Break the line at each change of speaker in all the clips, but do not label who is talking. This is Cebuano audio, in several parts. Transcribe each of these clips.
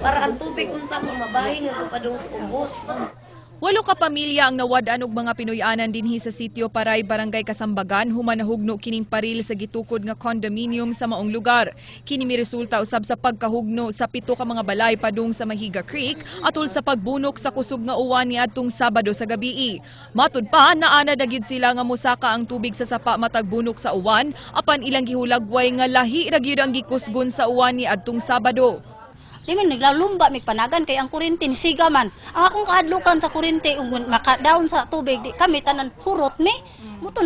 Para ang tubig unta kung mabahin nga padung sa ubos.
Walo ka pamilya ang nawad-an og mga Pinoy-anan dinhi sa Sitio Paray, Barangay Kasambagan, human nahugno kining paril sa gitukod nga condominium sa maong lugar. Kini miresulta usab sa pagkahugno sa pito ka mga balay padung sa Mahiga Creek atol sa pagbunok sa kusog nga uwan niadtong Sabado sa gabii. Matud pa, naana na gyud sila nga mosaka ang tubig sa sapa matag bunok sa uwan, apan ilang gihulagway nga lahi ra gyud ang gikusgon sa uwan niadtong Sabado.
Di man naglalumba mig panagan kay ang kuryente ni siga man. Ang akong kahadlukan sa kuryente ug maka-down sa tubig, di kami tanan hurot mi. Muto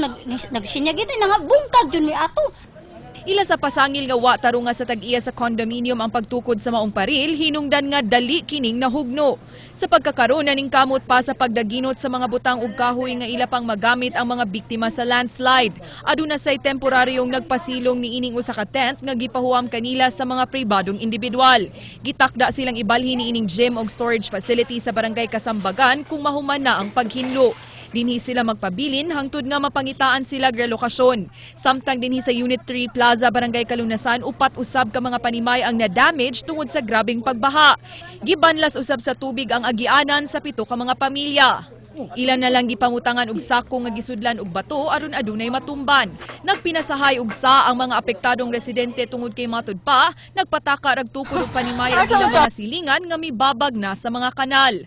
nagsinya gid na nga bungkag jud mi ato.
Ila sa pasangil nga wa tarunga sa tag-iya sa condominium ang pagtukod sa maong paril, hinungdan nga dali kining nahugno. Sa pagkakaroon, naningkamot pa sa pagdaginot sa mga butang ug kahoy nga ila pang magamit ang mga biktima sa landslide. Aduna say temporaryong nagpasilong ni ining usa ka tent nga gipahuam kanila sa mga pribadong individual. Gitakda silang ibalhin ni ining gym og storage facility sa Barangay Kasambagan kung mahuman na ang paghinlo. Dinhi sila magpabilin hangtod nga mapangitaan sila relokasyon. Samtang dinhi sa Unit 3 Plaza, Barangay Kalunasan, upat usab ka mga panimay ang na-damage tungod sa grabeng pagbaha. Gibanlas usab sa tubig ang agianan sa pito ka mga pamilya. Ilan na lang gipangutangan og sako nga gisudlan og bato aron adunay matumban. Nagpinasahay og sa ang mga apektadong residente tungod kay matud pa, nagpataka rag tukod og panimay ang ilang mga silingan nga mibabag na sa mga kanal.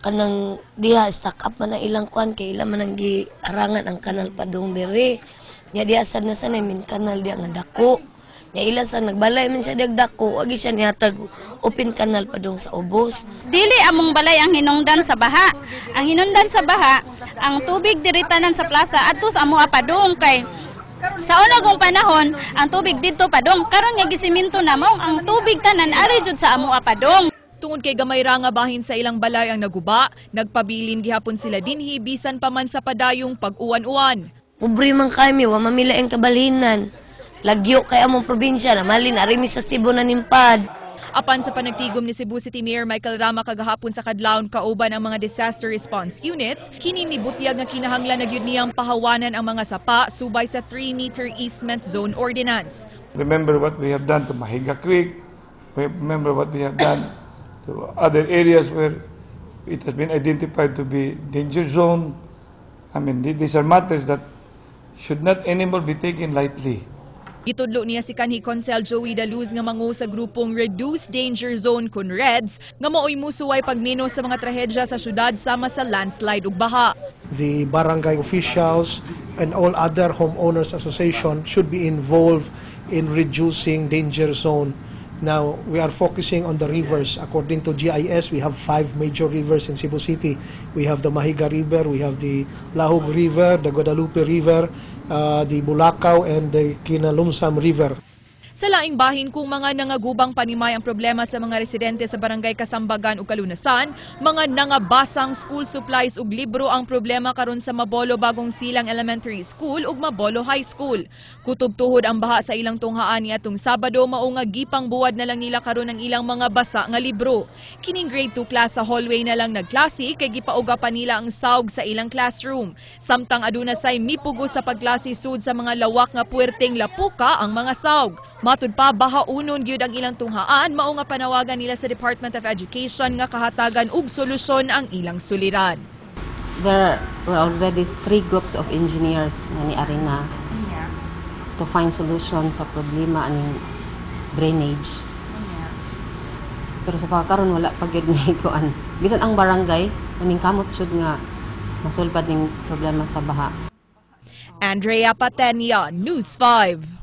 Kanang diha stock up man ang ilang kuan kay ila man ang giarangan ang kanal padung diri. Nya diha sad na sanay min kanal diha nga dako. Nya ila sa nagbalay man siya diag dako, agi siya nihatag open kanal padung sa ubos.
Dili among balay ang hinungdan sa baha. Ang hinungdan sa baha, ang tubig diri tanan sa plaza adto sa amoa padung kay sa una kong panahon, ang tubig didto padung. Karon nga gisiminto na mao ang tubig tanan ari jud sa amoa padung.
Tungod kay gamay ra nga bahin sa ilang balay ang naguba, nagpabilin gihapon sila dinhi bisan pa man sa padayong pag-uwan-uwan.
Pobre man kami, wa mamilaing kabalhinan. Lagyo kay among probinsya, na malin ari mi sa Cebu na nimpad.
Apan sa panagtigom ni Cebu City Mayor Michael Rama kagahapon sa kadlawon kauban ang mga disaster response units, kini mibutyag nga kinahanglan na gyud niyang pahawanan ang mga sapa subay sa 3-meter easement zone ordinance.
Remember what we have done to Mahiga Creek. Remember what we have done to other areas where it has been identified to be danger zone. I mean, these are matters that should not anymore be taken lightly.
Gitudlo niya si kanhi Konsehal Joey Daluz nga mangu sa grupong Reduce Danger Zone kun REDS nga maoy musuway pagmino sa mga trahedya sa syudad sama sa landslide ug baha.
The barangay officials and all other homeowners association should be involved in reducing danger zone. Now, we are focusing on the rivers. According to GIS, we have five major rivers in Cebu City. We have the Mahiga River, we have the Lahug River, the Guadalupe River, the Bulacau, and the Kinalumsam River.
Sa laing bahin, kung mga nangagubang panimay ang problema sa mga residente sa Barangay Kasambagan ug Kalunasan, mga nangabasang school supplies ug libro ang problema karon sa Mabolo Bagong Silang Elementary School ug Mabolo High School. Kutob tuhod ang baha sa ilang tunghaan niadtong Sabado, mao nga gipang buwad na lang nila karon ang ilang mga basa nga libro. Kining grade 2 class, sa hallway na lang nagklase kay gipauga pa nila ang saug sa ilang classroom. Samtang aduna say mipugos sa pagklase sud sa mga lawak nga puwerteng lapuka ang mga saug. Matud pa, bahaunon gyud ang ilang tunghaan, mao nga panawagan nila sa Department of Education nga kahatagan og solusyon ang ilang suliran.
There were already three groups of engineers nga niari na to find solution sa problema aning drainage. Pero sa pagkaron wala pa gyud ni kuan. Bisan ang barangay naningkamot jud nga masulbad ning problema sa baha.
Andrea Patenia, News 5.